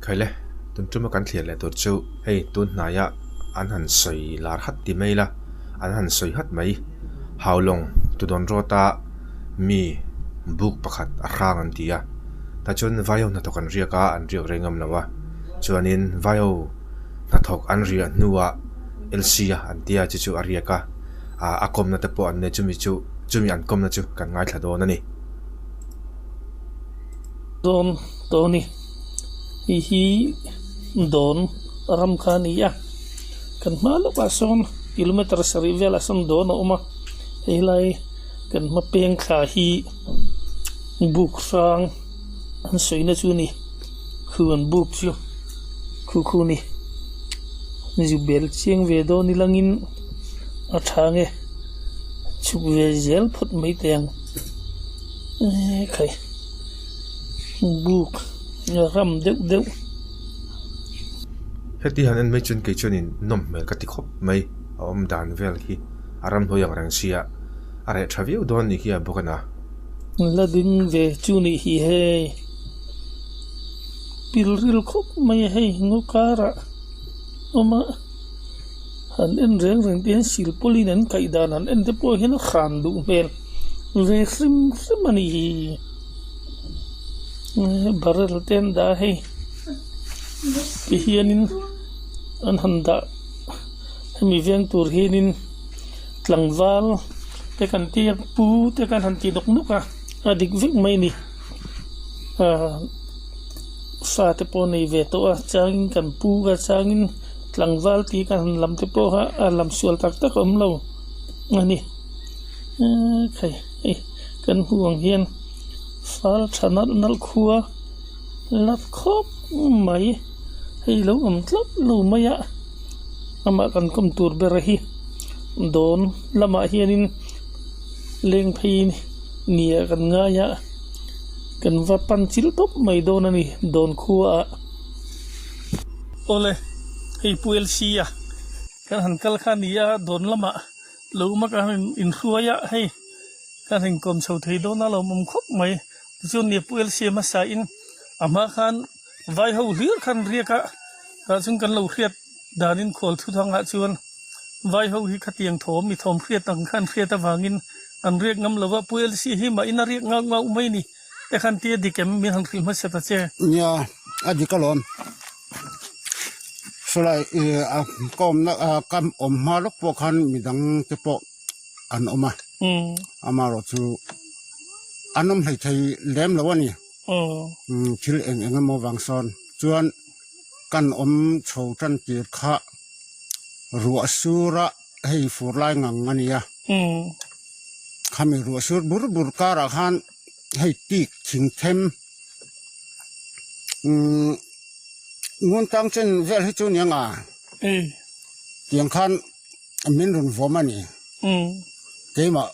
Khaile, tun tuma kan thlir leh tur chu hei tun hnaia an han sawi lar hat ti mai la, an han sawi hat mai. Haulawng Tudawn Road-a mi buk pakhat a hrang an ti a, tah chuan Vaiho hnathawk an riak a, an riak rei ngam lo a, chuanin Vaiho hnathawk an riah hnuah LC-a an tia chu chu a riak a, a kawmna te pawh an nei chumi chu chumi an kawmna chu kan ngaithla dawn a ni. Dawn tawh a ni. Hei hi dawn ram kha a ni a, kan hma lawkah sawn kilometer sarih velah sawn dawn a awm a, hei lai kan hma peng thla hi buk hrang an sawina chu a ni khu an buk chu khu khu a ni zu bel chiang ve dawn ilangin a tha nge chhuk ve zel phawt mai teh ang ekhai buk ram deuh deuh. Heti han en mai chuan kei chuanin nawm hmel ka ti khawp mai a awm dan vel hi a ramhnuai ang reng sia a reh tha viau dawn nih hi a bawk a na. La ding ve chu nih hi hei pilril khawp mai a hei ngaw karah awm a han en reng reng te hian silpawlin an kaih dan han en te pawh hian a hran duh hmel ve hrim hrim a ni hi barrel te an dah a hei tihianin an han dah hemi veng tur hianin tlangval te kan tia pu te kan han ti nawk nawk a a dik vek mai a ni ahh fa te pawh a nei ve tawh a changin kan pu a changin tlangval tih kan han lam te pawh kha a lam sual tak tak a awm lo a ni eee khai hei kan hmuh ang hian fal tha nalh nalh khua la khawp mai hei lo awm tlat lo mai a. Amah kan kawm tur ber hi dawn lamah hianin leng phei nia kan ngai a kan va pan chil tawp mai dawn a ni dawn khuaah. Awle hei Pu LC a kan han kal kha a ni a dawn lamah lo awm a kan han inhruai a hei kan han inkawm chho thei dawn a lo awm khawp mai tichuan nia Pu LC a hmasa in a hma khan Vai ho hlir khan riak a, tah chuan kan lo hriat danin khual thu thangah chuan vai ho hi khatiang thawm mi thawm hriat ang khan hriat avangin an riak ngam lo va, Pu LC hi mah in a riak ngau ngau mai ni te khan tia dik em min han hrilh hmasa ta che. Nia, a dik alawm. Sawlai i a ka awmna ka awm hma lawk pawh khan midang te pawh an awm a, amaherawh chu an awm hleithei lem lo a ni. Thil eng eng emaw vang sawn chuan kan awm chho tan tir kha ruah sura hei fur lai ngang a nia. Khami ruah sur bur bur karah khan hei tik thing them ngun tang chen vel hi chu nia nga tiang khan min rawn vawm a ni. Keimah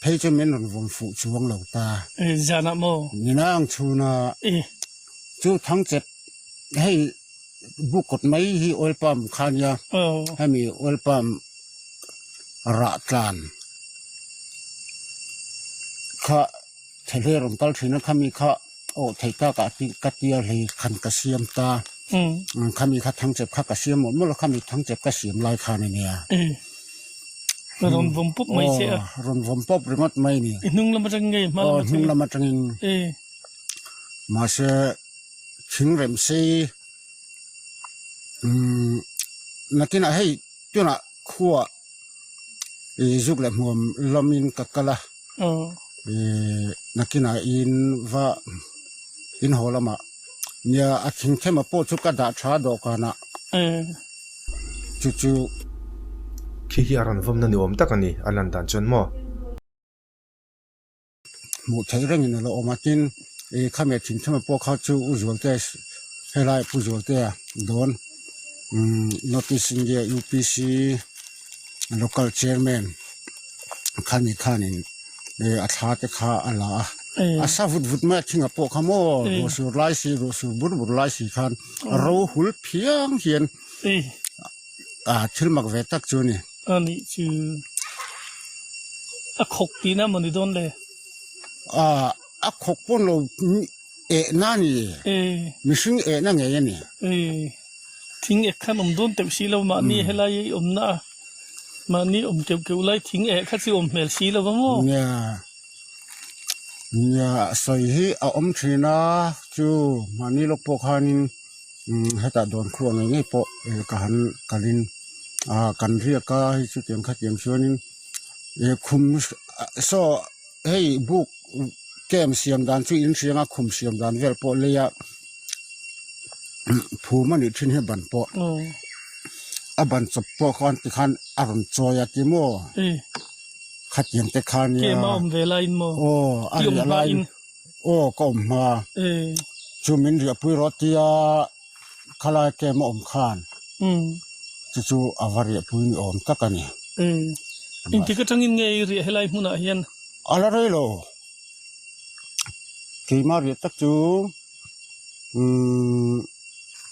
phei chu min rawn vawm fuh chuang lo ta. Zanah maw? Ninang chhuna chu thangchep hei buk kawt mai hi oil palm kha nia hemi oil palm rah tlan kha thehhle rawn kal thin a khami kha aw theih tak ah ka tia hlei khan ka siam ta khami kha thangchep kha ka siam mawlh mawlh a khami thangchep ka siam lai khan a nia. Rawn vawm pawp mai che a. Rawn vawm pawp ringawt mai ni. I hnung lam atangin nge hma lam atangin? Hnung lam atangin. Mahse thing rem sei nakinah hei tunah khua i zuk leh hmuam lamin ka kal a. Nakinah in va in haw lamah nia a thing thema pawh chu ka dah tha dawhkanah Chu chu khi hi a rawn vawmna ni awm tak a ni, a lan dan chuan maw? Hmuh theih rengin a lo awm a, tin i khami a thinthema pawh kha chu U Zualte helai Pu Zualtea dawn North East India UPC Local Chairman khami khanin a thla te kha a la a, a sa vut vut mai a thinga pawh kha maw ruahsur lai si ruahsur bur bur lai si khan ro hul phiang hian a thil mak ve tak chu a ni. A nih chu a khawk tihna maw ni dawn le? A khawk pawn lo. Ehna a ni. Mihring ehna ngei a ni. Thing ek khan awm dawn teuh si lo, mahni helai i awmna a, mahni awm keuh keuh lai thing eh kha chu awm hmel si lo va maw? Nia, nia sawi hi a awm thin a, chu mahni lawk pawh khanin hetah dawn khuah ngei ngei pawh ka han kalin kan riak a, hei chutiang khatiang chuanin khum saw hei buk camp siam dan chu in hriang a khum siam dan vel pawh lei a phum a nih thin hi ban pawh a ban chawp pawh khan tikhan a rawn chawi a ti maw khatiang te khan nia aw a riah laiin aw ka awm hma chu min riahpui rawh tia khalai camp a awm khan chu chu a va riahpui ni awm tak a ni. Engtik atangin nge i riah helai hmunah hian? A la rei lo. Keimah riah tak chu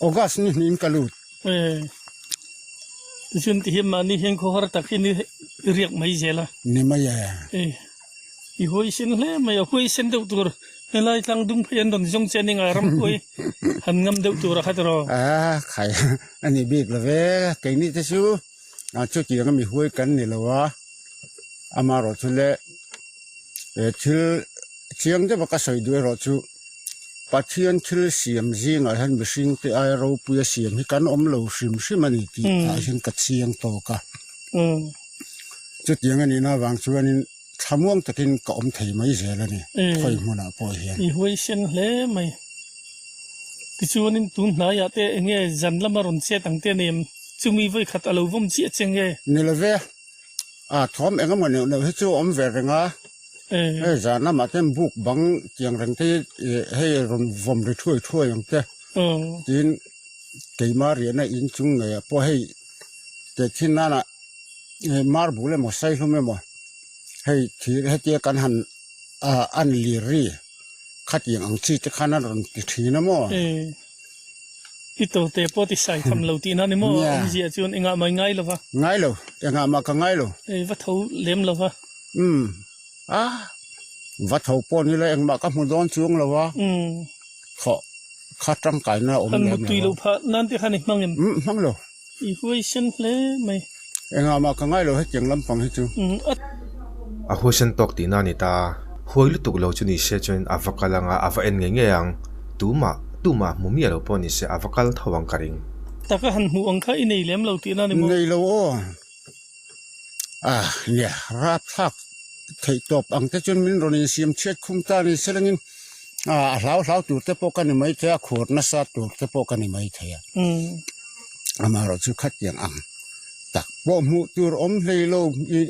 August ni hnihin ka lut. Tichuan tihian mahni hian khawhar tak hi ni i riak mai zel a. Ni mai e. I huaisen hle mai a, huaisen deuh tur helai tlang dung phei an rawn zawng che a ni ngai ram huai han ngam deuh tur a khat rawh. A khai a ni bik lo ve, keini te chu chutiang a mi huai kan ni lo a, amaherawh chu le thil chiang deuh a ka sawi duh erawh chu Pathian thil siam zingah hian mihring te aia ropui a siam hi kan awm lo hrim hrim a ni tih ah hian ka chiang tawk a. Chutiang a nihna avang chuanin thlamuang takin ka awm thei mai zel a ni, khawi hmunah pawh hian. I huaisen hle mai. Tichuanin tun hnaiah te eng nge zan lama rawn chet ang te nem chumi vawi khat a lo vawm chiah che nge? Ni lo ve, a thawm eng emaw neuh neuh hi chu a awm ve reng a, hei zan lamah te buk bang tiang reng te hi hei rawn vawm ri thuai thuai ang te tiin keimah riahna inchung ngeiah pawh hei tehkhin nanah hei marble emaw saihlum emaw hei thir hetia kan han ah an lir ri khatiang ang chi te khan a rawn ti thin a maw. I to te pawh ti sai tham lo tihna ni maw awmzia chuan engah mah i ngai lo va. Ngai lo engah mah ka ngai lo. Hei va tho lem lo va. Umm a va tho pawh ni la engmah ka hmu dawn chuang lo a. Thawh kha tangkaina a awm lem lo a. Han muttui loh phah nan te khan i hmang em? Umm hmang lo. I huaisen hle mai. Engah mah ka ngai lo hetiang lampang hi chu. A huaisen tawk tihna a ni ta. Huai lutuk lo chu ni se chuan a va kal anga a va en ngei ngei ang. Tumah, tumah hmu miah lo pawh ni se a va kal tho ang ka ring. Taka han hmuh ang kha i nei lem lo tihna a ni maw? Nei lo aw. Ah, nia, rapthlak theih tawp ang te chuan min rawn insiam chhiat khum ta ni se langin a hlau hlau tur te pawh ka ni maithei a, khur nasa tur te pawh ka ni maithei a. Amaherawh chu khatiang ang tak pawh hmuh tur awm hlei lo,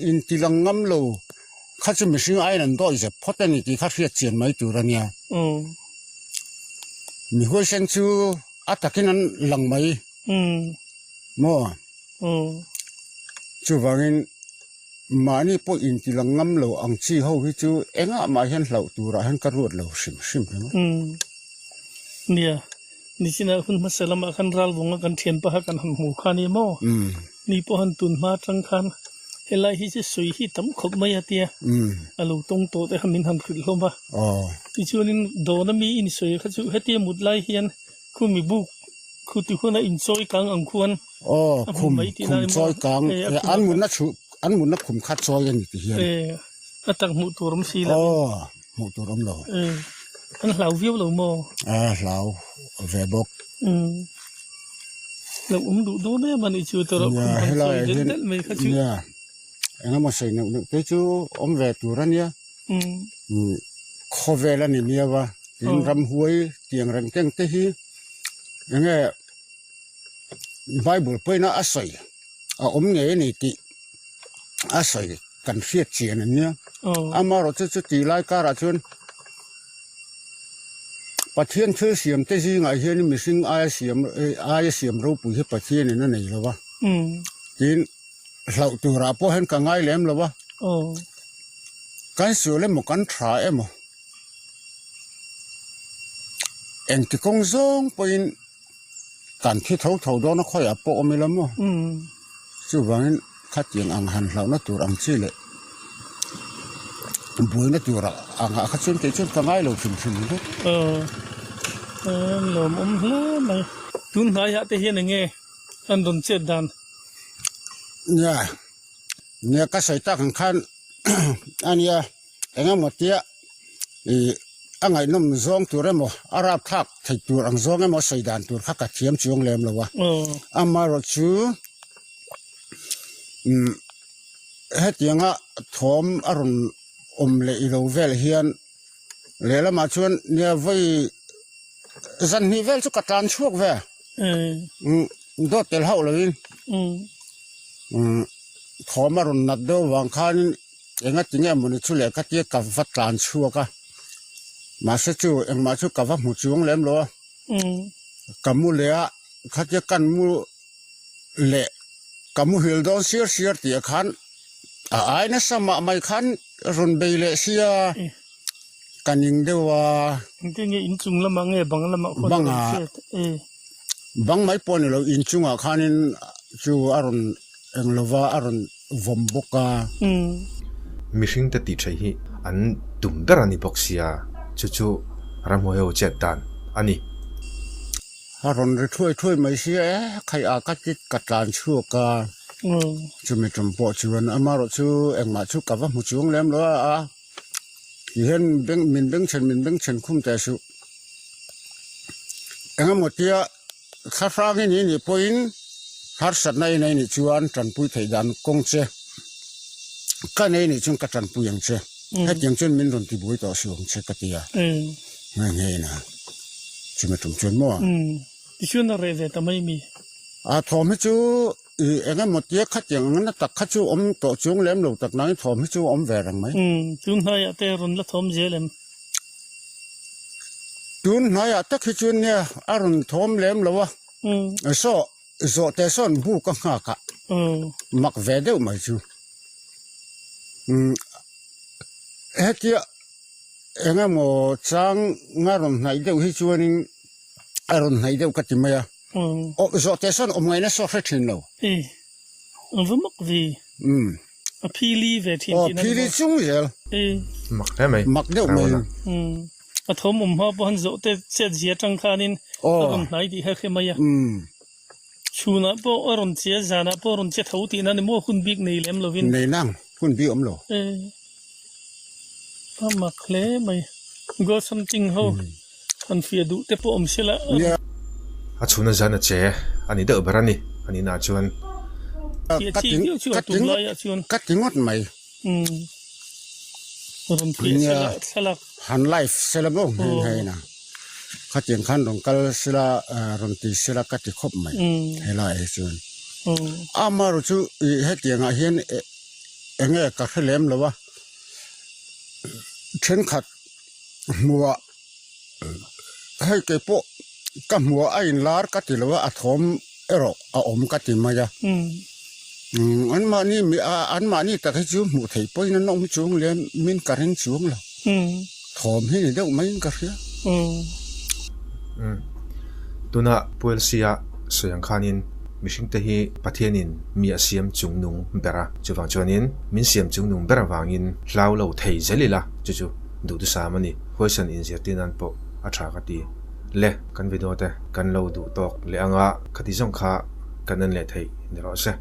inti lang ngam lo kha chu mihring aiin an dawi zep phawt a ni tih kha hriat chian mai tur a nia. Mi huaisen chu a takin an lang mai maw? Chuvangin mahni pawh inti lang ngam lo ang chi ho hi chu engah mah hian hlauh turah hian ka ruat lo hrim hrim ringawt. Nia. Nichinah hun hmasa lamah khan ralvunga kan thian paha kan han hmu kha a ni maw? Ni pawh han tun hma atang khan helai hi chu sawi hi tam khawp mai a tia a lo tawng tawh te kha min han hrilh hlawm a. Tichuanin dawna mi insawi kha chu hetia mut lai hian khu mi buk khu ti huan a inchawi kang ang khuan a hmu mai tihna a ni maw? An mutna chhu an mutna khum kha chawi a ni ti hian. A tak hmuh tur awm si lo. Hmuh tur awm lo. An hlau viau lo maw? A hlau ve bawk. Lo awm duh dawn em a nih chu tawrh khum han sawi delh delh mai kha chu. Nia, engemaw sawi neuh neuh te chu awm ve tur a nia. Khawvel a ni miau a, tin ramhuai tiang reng teng te hi enge Bible pawhin a sawi a awm ngei a ni tih a sawi. Kan hriat chian a nia. Amaherawh chu chuti lai karah chuan Pathian thil siam te zingah hian mihring aia siam aia siam ropui hi Pathianin a nei lo va. Tin, hlauh turah pawh hian ka ngai lem lo va. Kan sual emaw kan tha emaw engti kawng zawng pawhin Kan thi tho tho dawn a khawiah pawh awm ila maw? Chuvangin khatiang ang han hlauhna tur ang chi leh buaina tur angah kha chuan kei chuan ka ngai lo hrim hrim ringawt. Lawmawm hle mai. Tun hnaiah te hian enge an rawn chet dan? Nia, nia ka sawi tak ang khan a nia engemaw tia ih a ngaihnawm zawng tur emaw a rapthlak thei tur ang zawng emaw sawi dan tur kha ka thiam chuang lem lo a. Amaherawhchu umm hetianga thawm a rawn awm leh ilo vel hian lehlamah chuan nia vawi zan hnih vel chu ka tlan chhuak ve umm dawt tel hauh lovin umm thawm a rawn nat deuh avang khanin enga tinge mawni chu leh ka tia ka va tlan chhuak a mahse chu engmah chu ka va hmu chuang lem lo a ka mu leh a khatia kan mu leh ka muhil dawn siar siar tih ah khan a ai nasa mah mai khan rawn bei leh sia ka ning deuh a. Engtin nge inchung lamah nge bang lamah khawn a rawn hriat e? Bang mai pawh a ni lo, inchungah khanin chu a rawn eng lova a rawn vawm bawk a. Mihring te tih theih hi an tum ber a ni bawk sia, chu chu ramhuai ho chet dan a ni. A rawn ri thuai thuai mai sia e, khai a ka tit ka tlan chhuak a, chumi tum pawh chuan amaherawh chu engmah chu ka va hmu chuang lem lo a, ti hian beng min bengchhen min bengchhen khum teh suh. Engemaw tia thla hrang i nih nih pawhin harsatna i nei nih chuan tanpui theih dan kawng che ka nei nih chuan ka tanpui ang che, hetiang chuan min rawn tibuai tawh suh ang che ka ti a, nghe nghe in a. Chumi tum chuan maw? Umm, tichuan a reh ve ta mai mi. A thawm hi chu i eng emaw tia khatiang ang na tak kha chu awm tawh chuang lem lo tak nangin thawm hi chu awm ve reng mai. Umm, tun hnaiah te rawn la thawm zel em? Tun hnaiah tak hi chuan nia a rawn thawm lem lo a. Umm. Saw, zawhte sawn buk a nghak a. Umm. Mak ve deuh mai chu. Umm, hetia. Eng emaw chang nga rawn hnaih deuh hi chuanin a rawn hnaih deuh ka ti mai a. Aw zawh teh sawn awm ngaihna saw hre thin lo. E, an va mak ve. Umm. A phili ve thin tihna ni maw? Aw phili chung zel. E. Mak hle mai. Mak deuh mai. Umm. A thawm awm hma pawh han zawh te chet zia atang khanin a rawn hnai tih kha hre mai a. Umm. Chhunah pawh a rawn che, zanah pawh a rawn che tho tihna ni maw hun bik nei lem lovin. Nei nang, hun bik awm lo. E. A mak hle mai. Ghost hunting ho han fiah duh te pawh awm se la. Nia. A chhuna zan a che a ni deuh ber a ni. A nihna chuan. Fiah chi viau chu a tum laiah chuan. Ka ti ngawt mai. Umm. Rawn fiah se la thlalak. Han live se la maw hming hei na. Khatiang khan rawn kal se la rawn ti se la ka ti khawp mai. Helai hi chuan. Amaherawhchu chu hetiangah hian. Enge ka hre lem lo a, thenkhat hmuhah hei kei pawh ka hmuhah a inlar ka ti lo a, a thawm erawh a awm ka ti mai a. Anmahni anmahni tak hi chu hmuh theih pawhin an awm chuang lem min ka ring chuang lo, thawm hi ni deuh maiin ka hria. Tuna Puelsia sawi ang khanin. Mihringte hi Pathianin mi a siam chungnung ber a, chuvang chuanin min siam chungnung ber avangin hlau lo thei zel ila, chu chu duhthusam a ni. Huaisan inzirtir nan pawh a tha ka ti. Le, kan video te kan lo duh tawk leh anga khati zawng kha kan en leh theih ni rawh se.